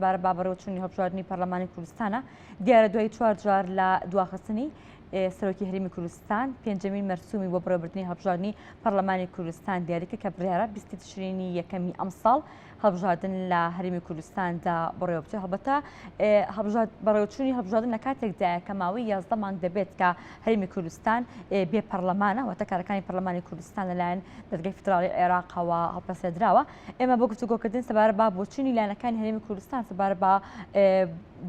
سەبارەت بە بەڕێوەچوونی هەڵبژاردنی پەرلەمانی کوردستانە. دیارە دوای چوار جار لە دواخستنی سەرۆکی هەرێمی کوردستان پێنجەمین مەرسومی بۆ بەڕێوەبردنی هەڵبژاردنی پەرلەمانی کوردستان دیاریکرد کە بڕیارە بیستی تشرینی یەکەمی ئەمساڵ هەڵبژاردن لە هەرێمی کوردستاندا بەڕێوەبچێت. هەڵبەتە بەڕێوەچوونی هەڵبژاردن لە کاتێکدایە کە ماوەی 11 مانگ دەبێت کە هەرێمی کوردستان بێ پەرلەمانە، واتە کارەکانی پەرلەمانی کوردستان لەلایەن دەزگای فیدراڵی عێراقەوە هەڵپەسێردراوە. ئێمە بۆ گفتوگۆکردن سەبارەت بە بۆچوونی لایەنەکانی هەرێمی کوردستان سەبارەت بە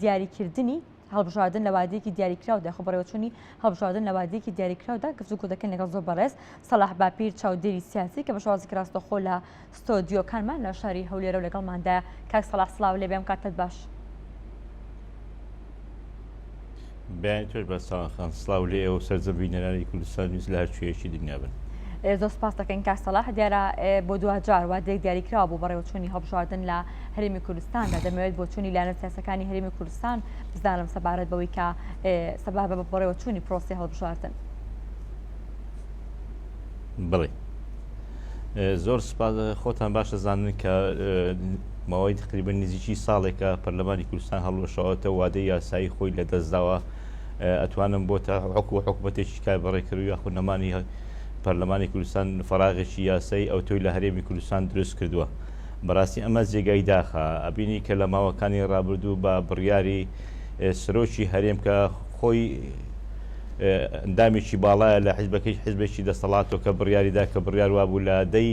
دیاریکردنی هەڵبژاردن لە وادەیەکی دیاریکراودا خۆ بەڕێوەچوونی هەڵبژاردن لە وادەیەکی دیاریکراودا گفتوگۆ دەکەین لەگەڵ زۆر بەڕێز سەلاح باپیر چاودێری سیاسی کە بە شێوازێکی ڕاستەوخۆ لە ستۆدیۆکانمان لە شاری هەولێرە و لەگەڵماندا کاک سەلاح سڵاو لێ بێم کاتت باش. بەیانی تۆش بە ساوان خان سڵاو لێ ئێوە سەرجەم بینەرانی کوردستان نیوز لە هەر کوێیەکی دنیا بن. زۆر سپاس دەکەین کاک سەلاح دیارە بۆ دواجار وادەیەک دیاریکراوە بۆ بەڕێوەچوونی هەڵبژاردن لە هەرێمی کوردستاندا دەمەوێت بۆچوونی لایەنە سیاسەکانی هەرێمی کوردستان بزانم سەبارەت بەوەی کە سەبارەت بە بەڕێوەچوونی پرۆسەی هەڵبژاردن. بڵێ زۆر سپاس خۆتان باش دەزانن کە ماوەی تقریبا نزیکی ساڵێکە پەرلەمانی کوردستان هەڵوەشاوەتە وادەی یاسایی خۆی لە دەستداوە ئەتوانم بۆ تا حکو حکوومەتێکی کار بەڕێکرد و یاخود نەمانی پەرلەمانی کوردستان فەراغێکی یاسایی ئەوتۆی لە هەرێمی کوردستان دروست کردووە. بەڕاستی ئەمە جێگای داخە. ئەبینی کە لە ماوەکانی ڕابردوو بە بڕیاری سەرۆکی هەرێم کە خۆی ئەندامێکی باڵایە لە حیزبەکەی حیزبێکی دەسەڵاتەوە کە بڕیاریدا کە بڕیار وابوو لە دەی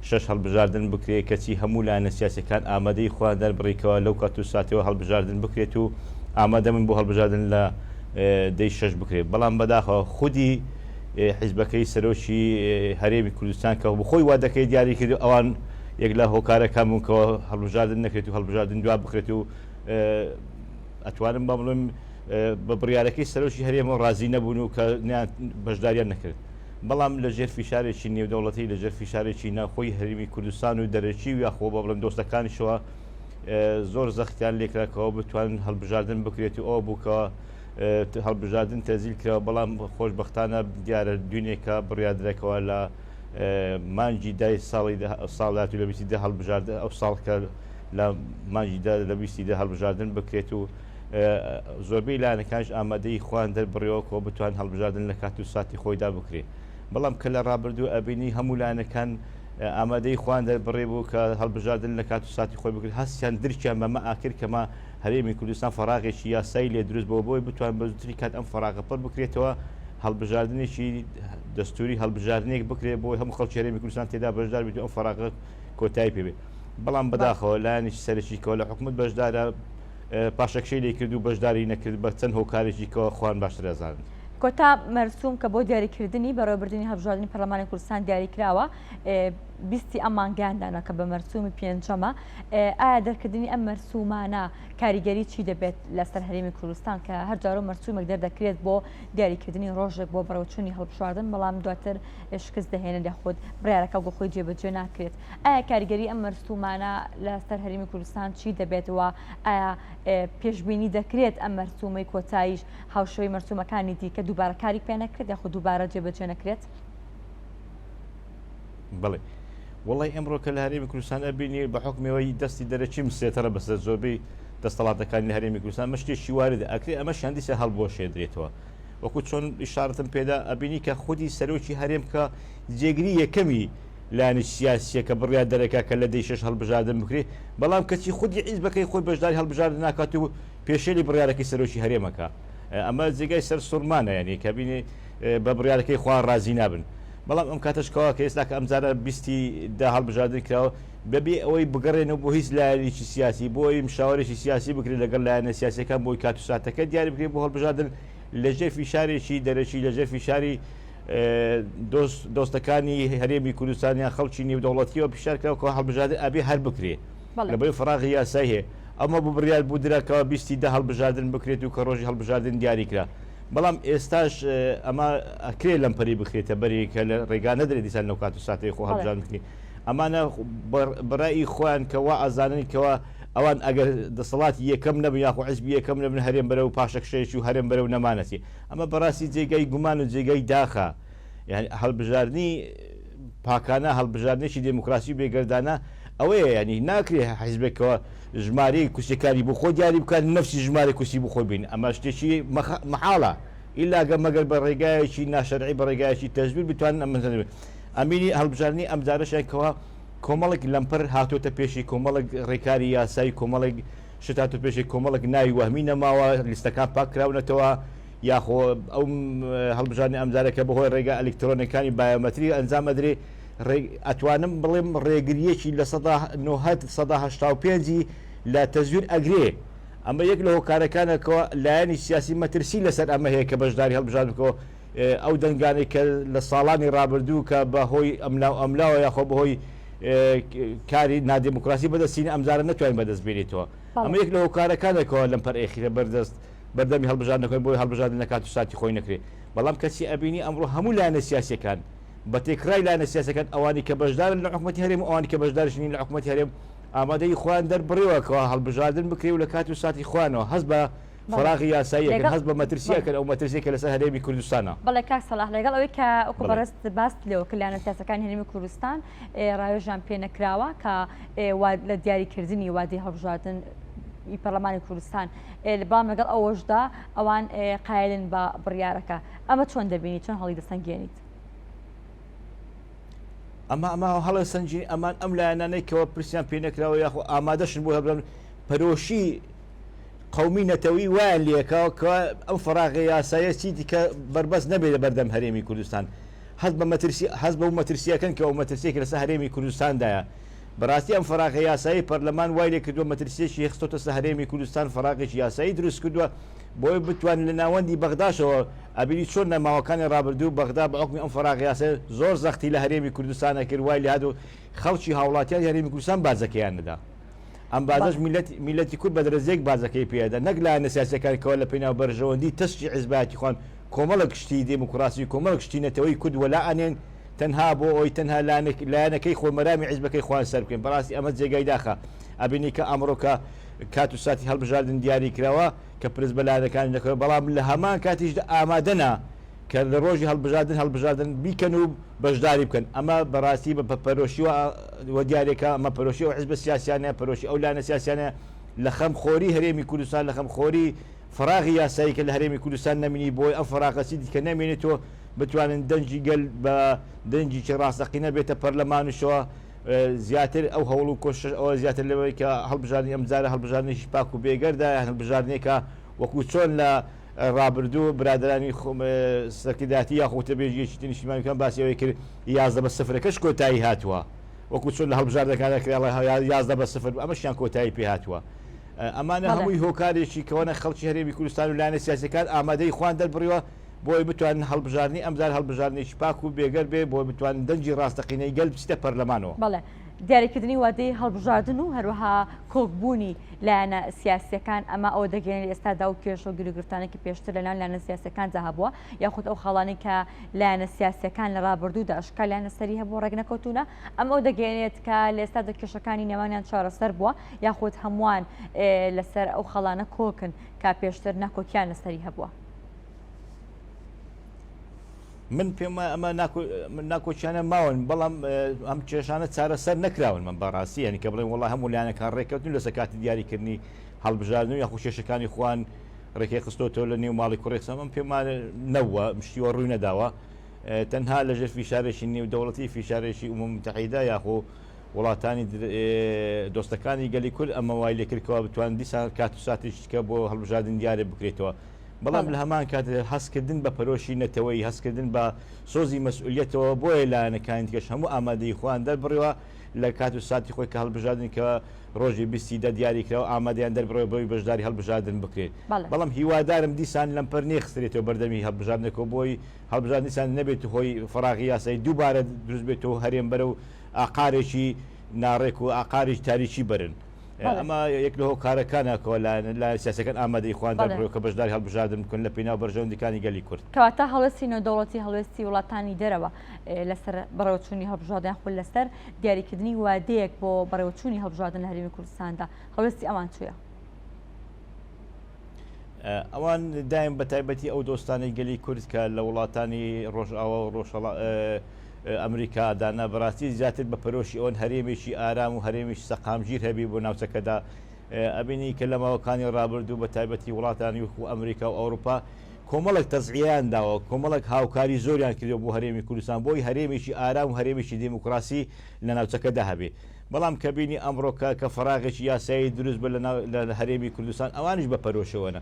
شەش هەڵبژاردن بکرێت کەچی هەموو لایەنە سیاسیەکان ئامادەی خۆیان دەربڕیکەوە لەو کات و ساتەوە هەڵبژاردن بکرێت و ئامادە بن بۆ هەڵبژاردن لە دەی شەش بکرێت بەڵام بەداخەوە خودی حیزبەکەی سەرۆکی هەرێمی کوردستان کە خۆی وادەکەی دیاری کرد ئەوان یەک لە هۆکارەکان بوون کەەوە هەڵبژاردن نەکرێت و هەڵبژاردن دوا بخرێت و ئەتوانم بە بڵێم بە بڕیارەکەی سەرۆکی هەرێمەوە ڕازی نەبوون و کە بەشداریان نەکرد بەڵام لە ژێر فیشارێکی نێودەوڵەتی لە ژێر فیشارێکی ناوخۆی هەرێمی کوردستان و دەرەکی و یاخۆ بە بڵێم دۆستەکانیشەوە زۆر زەختیان لێکراکەوە بتوانن هەڵبژاردن بکرێت و ئەوە بووکەوە هەڵبژاردن تەزیل کراوە، بەڵام خۆشبەختانە دیارە دوینێکە بڕیاردرێکەوە لە مانگی دای ساڵی ساڵ داهاتوو لە بیستی دە هەڵبژاردن ئەو ساڵ کە لە مانگی دە لە بیستی دە هەڵبژاردن بکرێت و زۆربەی لایەنەکانیش ئامادەی خۆیان دەربڕیەوە کە بتوان هەڵبژاردن لە کات و ساتی خۆیدا بکرێت بەڵام کە لە ڕابردوو ئەبینی هەموو لایەنەکان ئامادەی خۆیان دەربڕی بوو کە هەڵبژاردن لە کات و ساتی خۆی بکرێت هەستیان درکیان بەمە ئاکرد کەمە هەرێمی کوردستان فەراغێکی یاسایی لێ دروست بووە بۆی بتوان بە زووترین کات ئەم فەراغە پڕ بکرێتەوە هەڵبژاردنێکی دەستوری هەڵبژاردنێک بکرێت بۆی هەموو خەڵکی هەرێمی کوردستان تێدا بەشدار بێت و ئەم فەراغە کۆتایی پێ بێت بەڵام بەداخەوە لایەنێکی سەرەکی کەەوە لە حکومت بەشدارە پاشەکشەی لێ کرد و بەشداری نەکرد بە چەند هۆکارێکی کەەوە خۆیان باشتر ئەزانن. کۆتا مەرسوم کە بۆ دیاریکردنی بەڕێوەبردنی هەڵبژاردنی پەرلەمانی کوردستان دیاریکراوە بیستی ئەم مانگەیان دانا کە بە مەرسومی پێنجەمە ئایا دەرکردنی ئەم مەرسومانە کاریگەری چی دەبێت لەسەر هەرێمی کوردستان کە هەر جارە مەرسومێک دەردەکرێت بۆ دیاریکردنی ڕۆژێک بۆ بەڕێوەچوونی هەڵبژاردن بەڵام دواتر شکست دەهێنێت یاخود بڕیارەکە بۆ خۆی جێبەجێ ناکرێت ئایا کاریگەری ئەم مەرسومانە لەسەر هەرێمی کوردستان چی دەبێت و ئایا پێشبینی دەکرێت ئەم مەرسومەی کۆتاییش هاوشێوەی مەرسومەکانی دیکە دووبارە کاری پێ نەکرێت یاخود دووبارە جێبەجێ نەکرێت؟ بەڵێ وەڵی ئەمڕۆ کە لە هەرێمی کوردستان ئەبینی بە حکمەوەی دەستی دەرەکی مسێتەرە بەسەر زۆربەی دەستەڵاتەکانی لە هەرێمی کوردستان مە شتێکی واردە ئەکرێ ئەمە شاندیسە هەڵبوەشێندرێتەوە وەکو چۆن ئیشارەتم پێدا ئەبینی کە خودی سەرۆکی هەرێم کە جێگری یەکەمی لایەنی سیاسیە کە بڕیار دەرەکە کە لە دەی شەش هەڵبژاردن بکرێ بەڵام کەچی خودی حیزبەکەی خۆی بەشداری هەڵبژاردن ناکات و پێشێلی بڕیارەکەی سەرۆکی هەرێمەکە ئەمە جێگای سەر سوڕمانە یعنی کە بینی بە بڕیارەکەی خۆیان ڕازی نابن بەڵام ئەم کاتەش کەوا کە ئێستا کە ئەمجارە بیستی دا هەڵبژاردن کراوە بەبێ ئەوەی بگەڕێنەوە بۆ هیچ لایەنێکی سیاسی بۆی مشاوەرێکی سیاسی بکرێت لەگەڵ لایەنە سیاسیەکان بۆی کات و ساتەکە دیاری بکرێت بۆ هەڵبژاردن لەژێر فیشارێکی دەرەکی لەژێر فیشاری دۆستەکانی هەرێمی کوردستان یان خەڵکی نێودەوڵەتیەوە پیشار کراوە کە هەڵبژاردن ئەبێ هەر بکرێ لەبەر فراغی یاسایی هەیە ئەمە بۆ بڕیار بوو درا کەوا بیستی دە هەڵبژاردن بکرێت و کە ڕۆژی هەڵبژاردن دیاری کرا بەڵام ئێستاش ئەمە ئەکرێ لەمپەری بخرێتە بەری کە لە ڕێگا نەدرێت دیسان لەو کات و ساتەی خۆ هەڵبژاردن بکرێت ئەمانە بەڕای خۆیان کە وا ئەزانن کەوا ئەوان ئەگەر دەسەڵاتی یەکەم نەبن یاخۆ حزبی یەکەم نەبن هەرێم بەرەو پاشەکشەیەکی و هەرێم بەرەو نەمانەچێ ئەمە بەڕاستی جێگای گومان و جێگای داخە یعنی هەڵبژاردنی پاکانە هەڵبژاردنێکی دێموکراسی و بێگەردانە ئەوەیە یعنی ناکرێ حیزبێکەوە. ژمارەی کورسیەکانی بۆ خۆی دیاری بکات نەفسی ژمارەی کورسی بۆ خۆی بین ئەمە شتێکی مەحاڵە ئیلا گە مەگەر بە ڕێگایەکی ناشەرعی بە ڕێگایەکی تەزویر بتوانن ئەم ئەمینی هەڵبژاردنی ئەمجارەشیان کەوا کۆمەڵێک لەمپەر هاتۆتە پێشی کۆمەڵێک ڕێکاری یاسایی کۆمەڵێک شت هاتۆ پێشی کۆمەڵێک ناوی وەهمی نەماوە لیستەکان پاک کراونەتەوە یاخۆ ئەو هەڵبژاردنی ئەمجارە کە بەهۆی ڕێگا ئەلیکترۆنەکانی بایۆمەتری ئەنجام ئەدرێ ئەتوانم بڵێم ڕێگریەکی 90% 85 لە تەزویر ئەگرێ ئەمە یەک لە هۆکارەکانە کەوا لایەنی سیاسی مەترسی لەسەر ئەمە هەیە کە بەشداری هەڵبژاردن بکەوە ئەو دەنگانەی کە لە ساڵانی ڕابردوو کە بە هۆی ئەملا و ئەملاوە یاخۆ بە هۆی کاری نادێموکراسی بەدەستین ئەمجارە نەتوانین بەدەست بێنیتەوە ئەمە یەک لە هۆکارەکانە کەوا لەم پەرئێخیرە بەردەست بەردەمی هەڵبژاردنەکەن بۆی هەڵبژاردن لە کات و ساتی خۆی نەکرێ بەڵام کەچی ئەبینی ئەمڕۆ هەموو لایەنە سیاسیەکان بە تێکڕای لایەنە سیاسەکان ئەوانی کە بەشدارن لە حکومەتی هەرێم و ئەوانی کە بەشدارش نین لە حکومەتی هەرێم ئامادەی خۆیان دەربڕیوە کەوا هەڵبژاردن بکرێ و لە کات و ساتی خۆیانەوە هەست بە فەراغی یاسایی ئەکەن هەست بە مەترسی ئەکەن ئەو مەترسیە کە لەسەر هەرێمی کوردستانە. بەڵێ کاک سەڵاح لەگەڵ ئەوەی کە وەکو بەڕێزت باست لێوە کە لایەنە سیاسەکانی هەرێمی کوردستان ڕاوێژیان پێ نەکراوە کە لە دیاریکردنی وادەی هەڵبژاردن ی پەرلەمانی کوردستان بەڵام لەگەڵ ئەوەشدا ئەوان قایلن بە بڕیارەکە ئەمە چۆن دەبینی چۆن هەڵی دەسەنگێنیت؟ ئەمە ئەمە هەڵە سەنجی ئەمان ئەم لایەنانەی کەەوە پرسیان پێ نەکراوە یاخۆ ئامادەشن بۆ هەبرن پەرۆشی قومی نەتەوەی وایان لەکەوە کە ئەم فراغی یاسایە چی دیکە بەربەست نەبێت لە بەردەم هەرێمی کوردستان هەست بە مەترسی هەست بەو مەترسیەکەن کە ئەو مەترسیەکە لەسەر هەرێمی کوردستاندایە بەڕاستی ئەم فراغە یاسایی پەرلەمان وای لێکردووە مەترسیەکی خستۆتە سەر هەرێمی کوردستان فراغێکی یاسایی دروست کردووە بۆی بتوانن لە ناوەندی بەغداشەوە ئەبینی چۆن لە ماوەکانی ڕابردوو بەغدا بە حوکمی ئەم فەراغ یاسایە زۆر زەختی لە هەرێمی کوردستان ئەکرد وای لێهات و خەڵکی هاوڵاتیانی هەرێمی کوردستان باجەکەیان نەدا ئەم باجەش میللەت میللەتی کورد بە دەرەجەیەک باجەکەی پێ ئەدا نەک لایەنە سیاسیەکان کەوا لە پێناو بەرژەوەندی تەسکی حیزبایەتی خۆیان کۆمەڵێک شتی دێموکڕاسی و کۆمەڵێک شتی نەتەوەی کورد وەلا ئەنێن تەنها بۆ ئەوەی تەنها لایەنەکەی خۆی مەرامی حیزبەکەی خۆیان سەر بکەن بەڕاستی ئەمە جێگای داخە ئەبینی کە ئەمڕۆ کە کات و ساتی هەڵبژاردن دیاری کراوە کە پرس بە لایەنەکانیش نەکراوە، بەڵام لە هەمان کاتیشدا ئامادەنە کە لە ڕۆژی هەڵبژاردن هەڵبژاردن بیکەن و بەشداری بکەن. ئەمە بەڕاستی بە پەرۆشیوە و دیارە کە ئەمە پەرۆشی ئەو حزبە سیاسیانەیە، پەرۆشی ئەو لایەنە سیاسیانەیە لە خەمخۆری هەرێمی کوردستان، لە خەمخۆری فەراغی یاسایی کە لە هەرێمی کوردستان نەمینی بۆی ئەم فەراغە چی دیکە نەمێنێتەوە بتوانن دەنگی گەل بە دەنگێکی ڕاستەقینە بێتە پەرلەمانیشەوە. زیاتر ئەو هەوڵ و کۆشش ئەوە زیاتر لەوەی کە هەڵبژاردنی ئەمجارە هەڵبژاردنێکی پاک و بێگەردە یان هەڵبژاردنێکە وەکو چۆن لە ڕابردوو برادرانی سەرکردایەتی یاخۆ وتەبێژی یەکێتی نیشتیمانیەکان باسی ئەوەی کرد 11 بە سفرەکەش کۆتایی هاتووە وەکو چۆن لە هەڵبژاردنەکاندا کرا 11 بە سفر ئەمەشیان کۆتایی پێ هاتووە ئەمانە هەمووی هۆکارێکی کەوانە خەڵکی هەرێمی کوردستان و لایەنە سیاسیەکان ئامادەی خوان دەربڕیوە بۆی بتوانن هەڵبژاردنی ئەمجار هەڵبژاردنێکی پاک و بێگەر بێ بۆی بتوانن دەنگی ڕاستەقینەی گەل بچیتە پەرلەمانەوە. بەڵێ دیاریکردنی وادەی هەڵبژاردن و هەروەها کۆکبوونی لایەنە سیاسیەکان ئەمە ئەوە دەگەیەنێت ئێستادا و کێشە و گیروگرفتانێک کە پێشتر لەناو لایەنە سیاسیەکاندا هەبووە یاخود ئەو خاڵانەی کە لایەنە سیاسیەکان لە ڕابردوودا شکالیان لەسەری هەبوو ڕێک نەکەوتوونە ئەم ئەو دەگەیەنێت کە لە ئێستادا کێشەکانی نێوانیان چارەسەر بووە یاخود هەمووان لەسەر ئەو خاڵانە کۆکن کە پێشتر ناکۆکیان لەسەری هەبووە. من پێم وایە ئەمە ناکۆکیانە ماون بەڵام ئەم کێشانە چارەسەر نەکراون من بەڕاستی یعنی کە بڵێن وڵا هەموو لایەنەکان ڕێککەوتن لەسەر کاتی دیاریکردنی هەڵبژاردن و یاخود کێشەکانی خوان ڕێکەی خستۆتەوە لە نێو ماڵی کوڕی قسەم ئەم پێم وایە نەبووە مشتیوە ڕووی نەداوە تەنها لەژێر فیشارێکی نێودەوڵەتی فیشارێکی ئومم متحیدە یاخۆ وڵاتانی دۆستەکانی گەلی کورد ئەمە وای لێکرد کەوا بتوان دیسان کات و ساتێکی کە بۆ هەڵبژاردن دیارە بکرێتەوە بەڵام لە هەمان کات هەستکردن بە پەرۆشی نەتەوەیی، هەستکردن بە سۆزی مەسئولیەتەوە، بۆیە لایەنەکانی دیکەش هەموو ئامادەیی خۆیان دەربڕیوە لە کات و ساتی خۆی کە هەڵبژاردن کە ڕۆژی 20 ی دە دیاری کراوە ئامادەیان دەربڕیوە بەوەی بەشداری هەڵبژاردن بکرێت. بەڵام هیوادارم دیسان لەمپەر نەیخسترێتەوە بەردەمی هەڵبژاردنەکەوە بۆی هەڵبژاردن دیسان نەبێت هۆی فەراغی یاسایی دووبارە دروست بێت و هەرێم بەرەو ئاقارێکی ناڕێک و ئاقارێکی تاریکی بەرن. ئەمە یەک لە هۆکارەکانە کە لایەنە سیاسیەکان ئامادەی خۆیان دەربڕیوە کە بەشداری هەڵبژاردن بکەن لە پێناو بەرژەوەندیەکانی گەلی کورد. کەواتە هەڵوێستی نێودەوڵەتی، هەڵوێستی وڵاتانی دەرەوە لەسەر بەڕێوەچوونی هەڵبژاردن یاخود لەسەر دیاریکردنی وادەیەک بۆ بەڕێوەچوونی هەڵبژاردن لە هەرێمی کوردستاندا، هەڵوێستی ئەوان چییە؟ ئەوان دایم بە تایبەتی ئەو دۆستانەی گەلی کورد کە لە وڵاتانی ڕۆژئاوا و ڕۆژهەڵات ئەمریکا دانا بەڕاستی زیاتر بە پەرۆشی ئەوەن هەرێمێکی ئارام و هەرێمێکی سەقامگیر هەبی بۆ ناوچەکەدا. ئەبینی کە لە ماوەکانی ڕابردوو بە تایبەتی وڵاتانی وەکو ئەمریکا و ئەوروپا کۆمەڵێک تەزعیەیان داوە، کۆمەڵێک هاوکاری زۆریان کردوە بۆ هەرێمی کوردستان بۆی هەرێمێکی ئارام و هەرێمێکی دیموکراسی لە ناوچەکەدا هەبێ. بەڵام کە بینی ئەمڕۆکە کە فەراغێکی یاسایی دروست بوو لە هەرێمی کوردستان ئەوانیش بە پەرۆشەوەنە.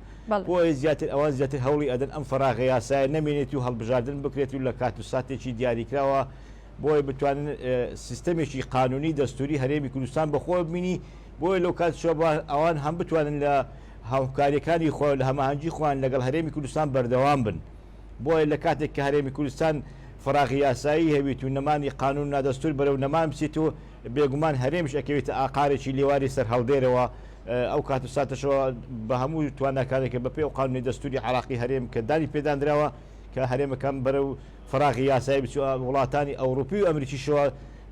بۆیە زیاتر ئەوان زیاتر هەوڵی ئەدەن ئەم فەراغە یاسایە نەمێنێت و هەڵبژاردن بکرێت و لە کات و ساتێکی دیاریکراوە بۆیە بتوانن سیستەمێکی قانونی دەستوری هەرێمی کوردستان بەخۆوە ببینی بۆیە لەو کاتیشەوە با ئەوان هەم بتوانن لە هاوکاریەکانی خۆیان لە هەماهەنگی خۆیان لەگەڵ هەرێمی کوردستان بەردەوام بن بۆیە لە کاتێک کە هەرێمی کوردستان فراغی یاسایی هەبیت و نەمانی قانون نادەستور بەرەو نەمان بچیت و بێگومان هەرێمیش ئەکەوێتە ئاقارێکی لێواری سەرهەڵدێرەوە ئەو کات و ساتەشەوە بە هەموو تواناکانێکە بەپێی ئەو قانونی دەستوری عراقی هەرێم کە دانی پێدانراوە کە هەرێمەکان بەرەو فراغی یاسایی بچوە وڵاتانی ئەوروپی و ئەمریکیشەوە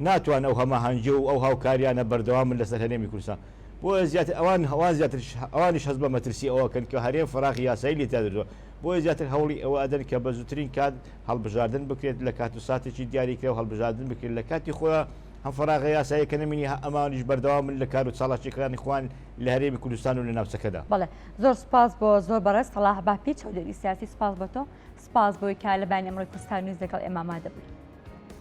ناتوان ئەو هەماهەنگی و ئەو هاوکاریانە بەردەوام بن لەسەر هەرێمی کوردستان بۆیە زیاتر ئەوان ئەوان زیاتر ئەوانیش هەست بە مەترسی ئەوە کەن کە هەرێم فراغی یاسایی لێ تیا دەردووە بۆیە زیاتر هەوڵی ئەوە ئەدەن کە بە زووترین کات هەڵبژاردن بکرێت لە کات و ساتێکی دیاریکراو هەڵبژاردن بکرێت لە کاتی خۆیا هەم فەراغە یاساییەکە نەمینی هە ئەمانیش بەردەوام بن لە کار و چالاکیەکانی خۆیان لە هەرێمی کوردستان و لە ناوچەکەدا. بەڵێ زۆر سوپاس بۆ زۆر بەڕێز سەڵاح باپیر چاودێری سیاسی سوپاس بۆ تۆ سوپاس بۆی کە لە بەیانی ئەمڕۆی کوردستان نیوز لەگەڵ ئێمە ئامادە بووی.